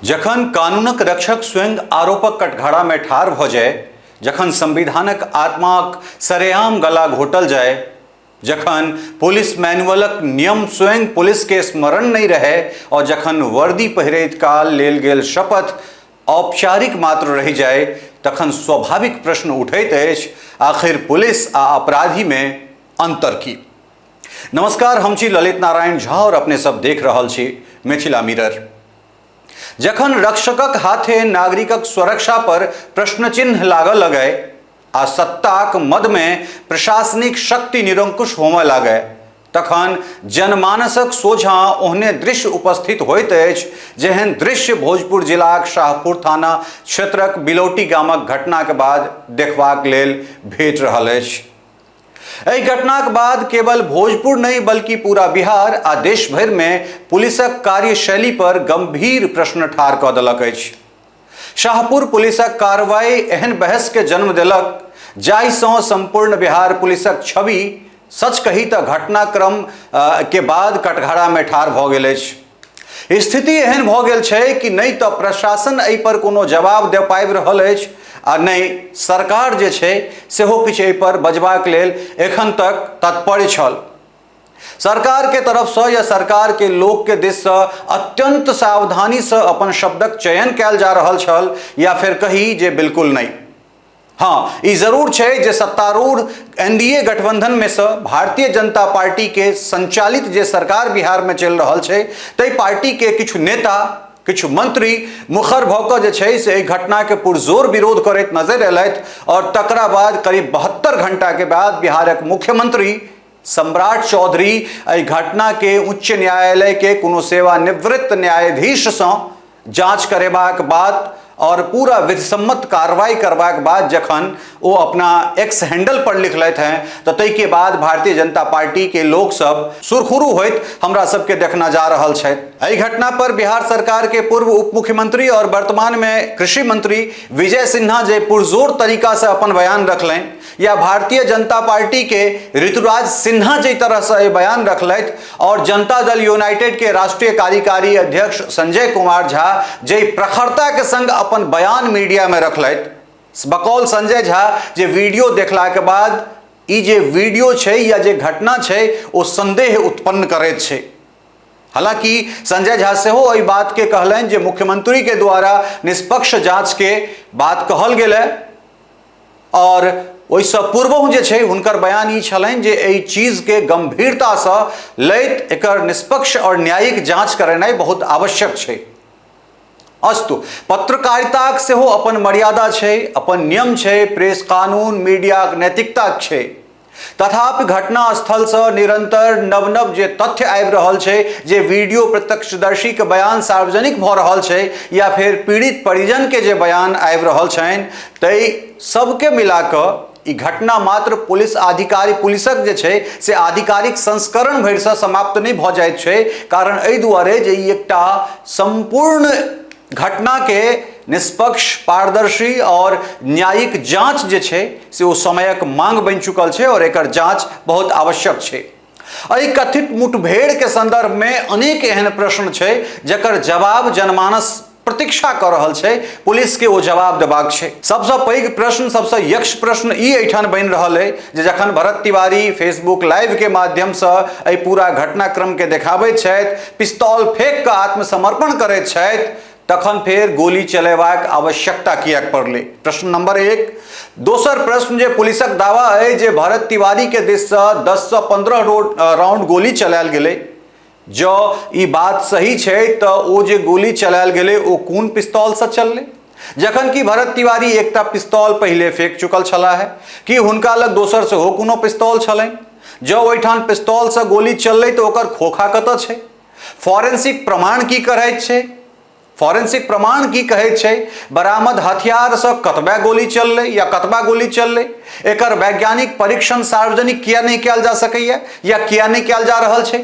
जखन कानूनक रक्षक स्वयं आरोपक कटघरामे ठाढ़ भऽ जाय, जखन संविधानक आत्माक सरेआम गला घोटल जाय, जखन पुलिस मैनुअलक नियम स्वयं पुलिसके स्मरण नहि रहय और जखन वर्दी पहिरैत काल लेल गेल शपथ औपचारिक मात्र रहि जाय, तखन स्वाभाविक प्रश्न उठैत अछि, आखिर पुलिस आ अपराधीमे अंतर की? नमस्कार, हम छी ललित नारायण झा और अपने सब देख रहल छी मिथिला मिरर। जखन रक्षकक हाथे नागरिकक सुरक्षा पर प्रश्नचिन्ह लागऽ लगै आ सत्ताक मद में प्रशासनिक शक्ति निरंकुश होमय लागै, तखन जनमानसक सोझां ओहने दृश्य उपस्थित होइत अछि जेहन दृश्य भोजपुर जिलाक शाहपुर थाना क्षेत्रक बिलौटी गामक घटनाक बाद देखबाक लेल भेट रहल अछि। एहि घटनाक बाद केवल भोजपुर नहि बल्कि पूरा बिहार आ देश भरि में पुलिसक कार्यशैली पर गंभीर प्रश्न ठाढ़ कऽ देलक अछि। शाहपुर पुलिसक कार्रवाई एहन बहस के जन्म देलक जाहिसँ संपूर्ण बिहार पुलिसक छवि सच कही तऽ घटनाक्रम के बाद कटघरा में ठाढ़ भऽ गेल अछि। स्थिति एहन भऽ गेल छै कि नहि तऽ प्रशासन एहि पर कोनो जवाब दे पाबि रहल अछि आ नहि सरकार जे छै सेहो किछु एहि पर बजबाक लेल एखन तक तत्पर छल। सरकार के तरफसँ या सरकार के लोक के दिससँ अत्यंत सावधानीसँ अपन शब्दक चयन कयल जा रहल छल या फेर कही जे बिल्कुल नहि। हाँ, ई जरूर छै जे सत्तारूढ़ एनडीए गठबंधन में से भारतीय जनता पार्टी के संचालित जे सरकार बिहार में चलि रहल छै ताहि पार्टी के किछु नेता, किछु मंत्री मुखर भऽ कऽ जे छै से एहि घटना के पुरजोर विरोध करैत नजरि अयलथि और तकरा बाद करीब 72 घंटा के बाद बिहारक मुख्यमंत्री सम्राट चौधरी एहि घटना के उच्च न्यायालय के कोनो सेवानिवृत्त न्यायाधीशसँ जांच करेबाक बात और पूरा विधिसम्मत कार्रवाई करबाक बाद जखन ओ अपना एक्स हैंडल पर लिखलथि हैं तो ताहिके बाद भारतीय जनता पार्टी के लोक सब सुरखुरु होइत हमरा सबके देखना जा रहल छथि। एहि घटना पर बिहार सरकार के पूर्व उप मुख्यमंत्री और वर्तमान में कृषि मंत्री विजय सिन्हा जे पुरजोर तरीका से अपन बयान रखलनि या भारतीय जनता पार्टी के ऋतुराज सिन्हा जाहि तरह से एहि बयान रखलथि और जनता दल यूनाइटेड के राष्ट्रीय कार्यकारी अध्यक्ष संजय कुमार झा जाहि प्रखरता के संग अपन बयान मीडिया में रखलथि, बकौल संजय झा जे वीडियो देखला के बाद ई जे वीडियो छै या जे घटना छै ओ संदेह उत्पन्न करैत छै। हालांकि संजय झा सेहो एहि बात के कहलनि जे मुख्यमंत्री के द्वारा निष्पक्ष जांच के बात कहल गेल है और ओहिसँ पूर्वहु जे छै हुनकर बयान ई छलनि जे एहि चीजके गंभीरतासँ लैत एकर निष्पक्ष और न्यायिक जांच करेनाइ बहुत आवश्यक छै। अस्तु, पत्रकारिताक सेहो अपन मर्यादा छै, अपन नियम छै, प्रेस कानून, मीडियाक नैतिकता छै। तथापि घटना स्थलसँ निरंतर नव नव जे तथ्य आबि रहल छै, जे वीडियो प्रत्यक्षदर्शीके बयान सार्वजनिक भऽ रहल छै या फेर पीड़ित परिजनके जे बयान आबि रहल छनि, ताहि सबके मिला कऽ ई घटना मात्र पुलिस अधिकारी पुलिसक जे छै से आधिकारिक संस्करण भरिसँ समाप्त नहि भऽ जाइत छै, कारण एहि दुआरे जे ई एकटा सम्पूर्ण घटनाके निष्पक्ष, पारदर्शी और न्यायिक जांच जे छै से ओ समयक मांग बनि चुकल छै और एकर जांच बहुत आवश्यक छै। एहि कथित मुठभेड़ के संदर्भ में अनेक एहन प्रश्न छै जकर जवाब जनमानस प्रतीक्षा कऽ रहल छै, पुलिस के ओ जवाब देबाक छै। सबसँ पैघ प्रश्न, सबसँ यक्ष प्रश्न ई एहिठाम बनि रहल अइ जे जखन भरत तिवारी फेसबुक लाइव के माध्यमसँ एहि पूरा घटनाक्रम के देखाबैत छथि, पिस्तौल फेंक कऽ आत्मसमर्पण करैत छथि, तखन फेर गोली चलेबाक आवश्यकता किएक पड़लै? प्रश्न नंबर 1। दोसर प्रश्न जे पुलिसक दावा अइ जे भरत तिवारी के दिससँ 10 सँ 15 राउंड गोली चलायल गेलै, जँ ई बात सही छै तऽ ओ जे गोली चलायल गेलै ओ कोन पिस्तौलसँ चललै? जखन कि भरत तिवारी एकटा पिस्तौल पहिले फेंक चुकल छलाह है, कि हुनका लग दोसर सेहो कोनो पिस्तौल छलनि? जँ ओहिठाम पिस्तौलसँ गोली चललै तऽ ओकर खोखा कतऽ छै? फॉरेंसिक प्रमाण की कहैत छै? फॉरेंसिक प्रमाण की कहैत छै? बरामद हथियारसँ कतबा गोली चललै या कतबा गोली चललै, एकर वैज्ञानिक परीक्षण सार्वजनिक किया नहि कयल जा सकैए या किया नहि कयल जा रहल छै?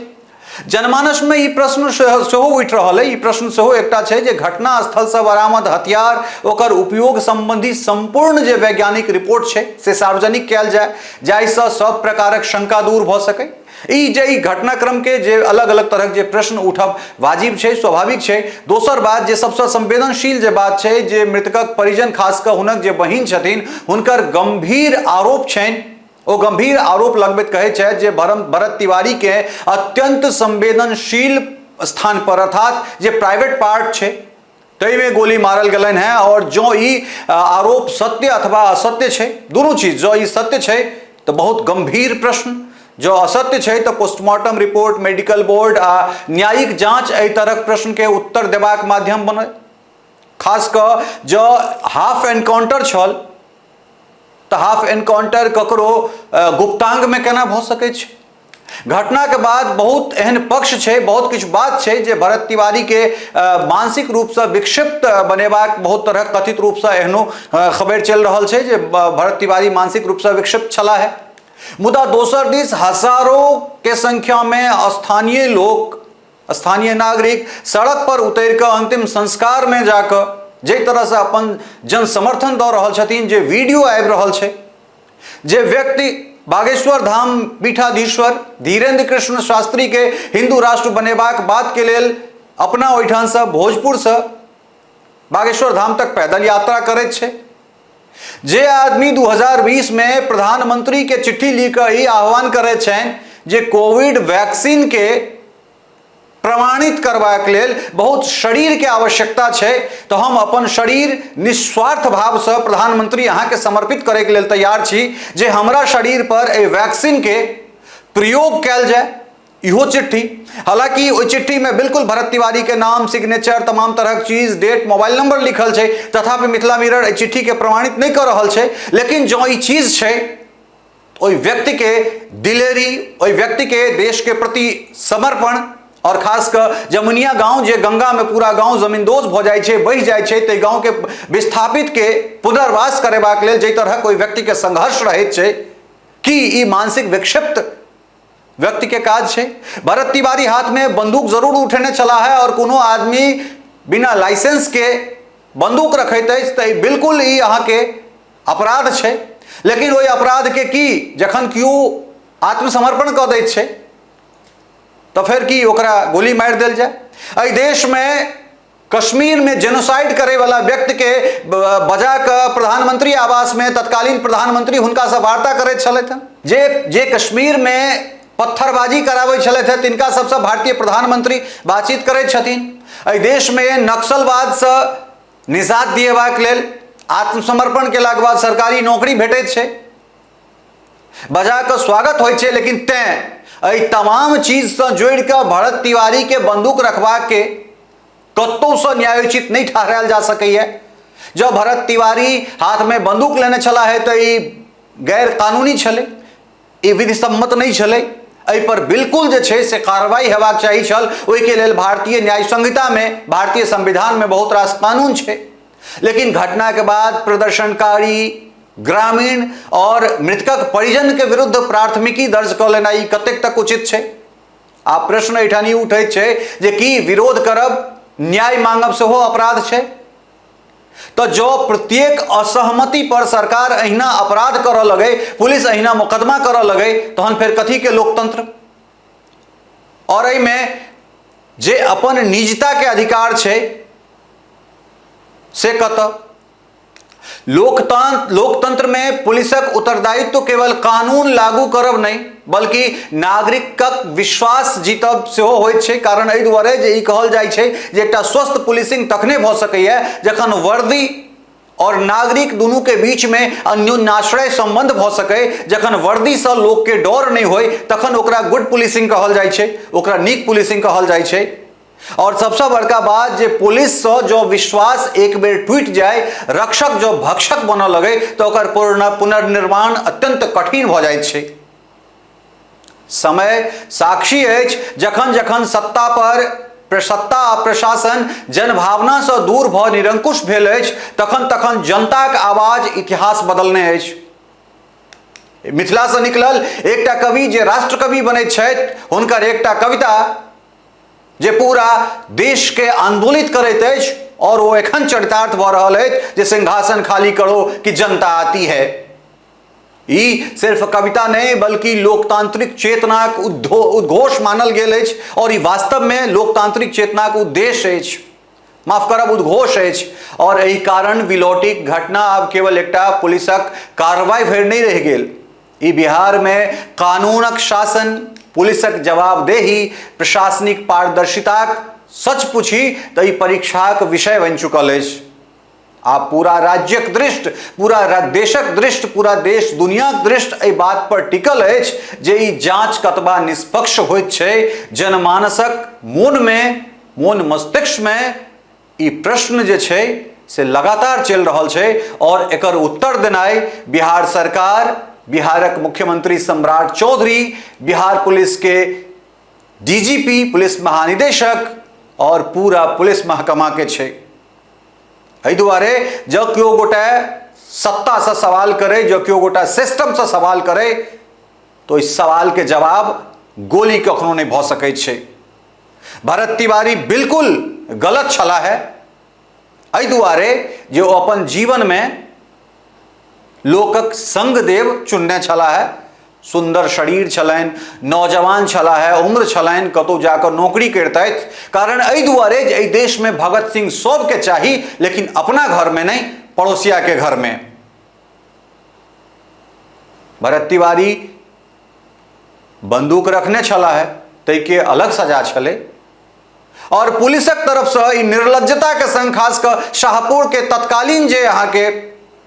जनमानसमे ई प्रश्न सेहो उठि रहल अइ। ई प्रश्न सेहो एकटा छै जे घटना स्थलसँ बरामद हथियार, ओकर उपयोग संबंधी संपूर्ण जे वैज्ञानिक रिपोर्ट छै से सार्वजनिक कयल जाय, जाहिसँ सब प्रकारक शंका दूर भऽ सकै। ई जे ई घटनाक्रमके जे अलग अलग तरहक जे प्रश्न उठब वाजिब छै, स्वाभाविक छै। दोसर बात जे सबसँ संवेदनशील जे बात छै जे मृतकक परिजन, खास कऽ हुनक जे बहिन छथिन, हुनकर गंभीर आरोप छनि। ओ गंभीर आरोप लगबैत कहै छथि जे भरत तिवारीके अत्यंत संवेदनशील स्थान पर, अर्थात जे प्राइवेट पार्ट छै ताहिमे गोली मारल गेलनि हेँ। आओर जँ ई आरोप सत्य अथवा असत्य छै, दुनू चीज, जँ ई सत्य छै तऽ बहुत गंभीर प्रश्न, जँ असत्य छै तऽ पोस्टमार्टम रिपोर्ट, मेडिकल बोर्ड आ न्यायिक जांच एहि तरहक प्रश्नके उत्तर देबाक माध्यम बनत। खास कऽ जँ हाफ एनकाउंटर छल तऽ हाफ एनकाउंटर ककरो गुप्तांगमे केना भऽ सकै छै? घटनाके बाद बहुत एहन पक्ष छै, बहुत किछु बात छै जे भरत तिवारीके मानसिक रूपसँ विक्षिप्त बनेबाक बहुत तरहक कथित रूपसँ एहनो खबरि चलि रहल छै जे भरत तिवारी मानसिक रूपसँ विक्षिप्त छलाह है। मुदा दोसर दिस हजारों के संख्यामे स्थानीय लोक, स्थानीय नागरिक सड़क पर उतरि कऽ अंतिम संस्कारमे जाकऽ जाहि तरहसँ अपन जन समर्थन दऽ रहल छथिन, जे वीडियो आबि रहल छै, जे व्यक्ति बागेश्वर धाम पीठाधीश्वर धीरेन्द्र कृष्ण शास्त्री के हिंदू राष्ट्र बनेबाक बात के लेल अपना ओहिठामसँ भोजपुरसँ बागेश्वर धाम तक पैदल यात्रा करैत छै, जे आदमी 2020 में प्रधानमंत्री के चिट्ठी लिख कऽ ई आह्वान करैत छनि जे कोविड वैक्सीन के प्रमाणित करबाक लेल बहुत शरीरके आवश्यकता छै, तऽ हम अपन शरीर निस्वार्थ भावसँ प्रधानमंत्री अहाँके समर्पित करैके लेल तैयार छी जे हमरा शरीर पर एहि वैक्सीनके प्रयोग कयल जाय। इहो चिट्ठी, हालांकि ओहि चिट्ठीमे बिल्कुल भरत तिवारीके नाम, सिग्नेचर, तमाम तरहक चीज, डेट, मोबाइल नंबर लिखल छै, तथापि मिथिला मिरर एहि चिट्ठीके प्रमाणित नहि कऽ रहल छै। लेकिन जँ ई चीज छै, ओहि व्यक्तिके दिलेरी, ओहि व्यक्तिके देशके प्रति समर्पण, और खास कऽ जमुनिया गांव जे गंगा में पूरा गांव जमींदोज भऽ जाइ छै, बहि जाइ छै, ताहि गांवके विस्थापितके पुनर्वास करेबाक लेल जाहि तरहक ओहि व्यक्तिके संघर्ष रहैत छै, की ई मानसिक विक्षिप्त व्यक्तिके काज छै? भरत तिवारी हाथमे बंदूक जरूर उठेने छला है, और कोनो आदमी बिना लाइसेंसके बंदूक रखैत अछि तऽ बिल्कुल ई अहाँके अपराध छै। लेकिन ओहि अपराधके की जखन केओ आत्मसमर्पण कऽ दैत छै तऽ फेर की ओकरा गोली मारि देल जाय? एहि देशमे कश्मीरमे जेनोसाइड करैवला व्यक्तिके बजा कऽ प्रधानमंत्री आवासमे तत्कालीन प्रधानमंत्री हुनकासँ वार्ता करैत छलथि हँ। जे जे कश्मीरमे पत्थरबाजी कराबै छलथि हँ तिनका सबसँ भारतीय प्रधानमंत्री बातचीत करैत छथिन। एहि देशमे नक्सलवादसँ निजात दिएबाक लेल आत्मसमर्पण केलाके बाद सरकारी नौकरी भेटैत छै, बजा कऽ स्वागत होइ छै। लेकिन तैँ एहि तमाम चीजसँ जोड़ि कऽ भरत तिवारीके बंदूक रखबाके कतहुसँ न्यायोचित नहि ठहरायल जा सकैए। जँ भरत तिवारी हाथमे बंदूक लेने छलाह है तऽ ई गैर कानूनी छलै, ई विधि सम्मत नहि छलै, एहिपर बिल्कुल जे छै से कार्रवाई हेबाक चाही छल। ओहिके लेल भारतीय न्याय संहितामे, भारतीय संविधानमे बहुत रास कानून छै। लेकिन घटनाके बाद प्रदर्शनकारी ग्रामीण और मृतकक परिजनके विरुद्ध प्राथमिकी दर्ज कऽ लेनाइ ई कतेक तक उचित छै? आब प्रश्न एहिठाम ई उठैत छै जे की विरोध करब, न्याय मांगब सेहो अपराध छै? तऽ जँ प्रत्येक असहमति पर सरकार अहिना अपराध करऽ लगै, पुलिस अहिना मुकदमा करऽ लगै, तहन फेर कथीके लोकतंत्र? और एहिमे जे अपन निजताके अधिकार छै से कतऽ? लोकतंत्रमे पुलिसक उत्तरदायित्व केवल कानून लागू करब नहि, बल्कि नागरिकक विश्वास जीतब सेहो होइत छै। कारण एहि दुआरे जे ई कहल जाइ छै जे एकटा स्वस्थ पुलिसिंग तखने भऽ सकैए जखन वर्दी और नागरिक दुनूके बीचमे अन्योन्याश्रय संबंध भऽ सकै। जखन वर्दीसँ लोकके डर नहि होइ तखन ओकरा गुड पुलिसिंग कहल जाइ छै, ओकरा नीक पुलिसिंग कहल जाइ छै। और सबसँ बड़का बात जे पुलिससँ जँ विश्वास एक बेर टूटि जाय, रक्षक जँ भक्षक बनऽ लगै, तऽ ओकर पुनर्निर्माण अत्यंत कठिन भऽ जाइत छै। समय साक्षी अछि, जखन जखन सत्ता पर सत्ता आ प्रशासन जनभावनासँ दूर भऽ निरंकुश भेल अछि, तखन तखन जनताक आवाज इतिहास बदलने अछि। मिथिलासँ निकलल एकटा कवि जे राष्ट्रकवि बनैत छथि, हुनकर एकटा कविता जे पूरा देशके आंदोलित करैत अछि और ओ एखन चरितार्थ भऽ रहल अछि जे सिंहासन खाली करो कि जनता आती है। ई सिर्फ कविता नहि बल्कि लोकतांत्रिक चेतनाक उद्घोष मानल गेल अछि और ई वास्तवमे लोकतांत्रिक चेतनाक उद्देश्य अछि, माफ करब, उद्घोष अछि। और एहि कारण विलौटीक घटना आब केवल एकटा पुलिसक कार्रवाई भरि नहि रहि गेल, ई बिहारमे कानूनक शासन, पुलिसक जवाबदेही, प्रशासनिक पारदर्शिताक सच पूछी तऽ ई परीक्षाक विषय बनि चुकल अछि। आब पूरा राज्यक दृष्टि, पूरा देशक दृष्टि, पूरा देश दुनियाक दृष्टि एहि बात पर टिकल अछि जे ई जांच कतबा निष्पक्ष होइत छै। जनमानसक मोनमे, मोन मस्तिष्कमे ई प्रश्न जे छै से लगातार चलि रहल छै और एकर उत्तर देनाइ बिहार सरकार, बिहारक मुख्यमंत्री सम्राट चौधरी, बिहार पुलिस के डीजीपी, पुलिस महानिदेशक और पूरा पुलिस महकमा के छै। एहि दुआरे जँ केओ गोटे सत्तासँ सवाल करे, जँ केओ गोटा सिस्टमसँ सवाल करे, तो इस सवाल के जवाब गोली कखनो नहि भऽ सकै छै। भरत तिवारी बिल्कुल गलत छला है एहि दुआरे जे ओ अपन जीवनमे लोकक संग देव चुनने छला है। सुन्दर शरीर छलनि, नौजवान छला है, उम्र छलनि, कतहु जाकऽ नौकरी करितथि। कारण एहि दुआरे जे एहि देशमे भगत सिंह सबके चाही, लेकिन अपना घरमे नहि, पड़ोसियाके घरमे। भरत तिवारी बंदूक रखने छला है, ताहिके अलग सजा छलै। और पुलिसक तरफसँ ई निर्लज्जताके संग खास कऽ शाहपुरके तत्कालीन जे अहाँके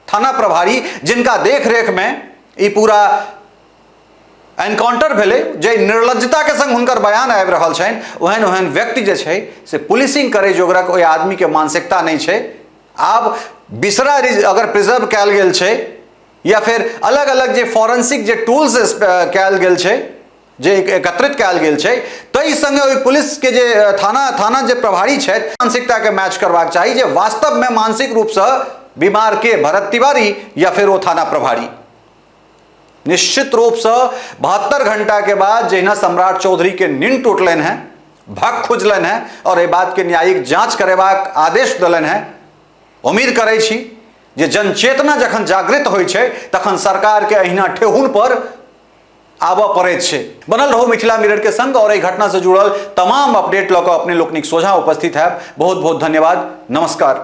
थाना प्रभारी, जिनका देखरेखमे ई पूरा एनकाउंटर भेलै, जे निर्लज्जताके संग हुनकर बयान आबि रहल छनि, ओहन ओहन व्यक्ति जे छै से पुलिसिंग करै जोगरक ओहि आदमीके मानसिकता नहि छै। आब बिसरा अगर प्रिजर्व कयल गेल छै या फेर अलग अलग जे फॉरेंसिक जे टूल्स कयल गेल छै, जे एकत्रित कयल गेल छै, ताहि संगे ओहि पुलिसके जे थाना थाना जे प्रभारी छथि, मानसिकताके मैच करबाक चाही जे वास्तवमे मानसिक रूपसँ बीमार के भरत तिवारी या फेर ओ थाना प्रभारी। निश्चित रूपसँ 72 घंटा के बाद जहिना सम्राट चौधरी के नींद टूटलनि हैं, भक खुजलनि हैं और एहि बात के न्यायिक जांच करेबाक आदेश देलनि हैं, उम्मीद करै छी जे जनचेतना जखन जागृत होइ छै तखन सरकार के अहिना ठेहुन पर आबऽ पड़ैत छै। बनल रहू मिथिला मिरर के संग और एहि घटना से जुड़ल तमाम अपडेट लऽ कऽ अपने लोकनिक सोझां उपस्थित हैब। बहुत बहुत धन्यवाद, नमस्कार।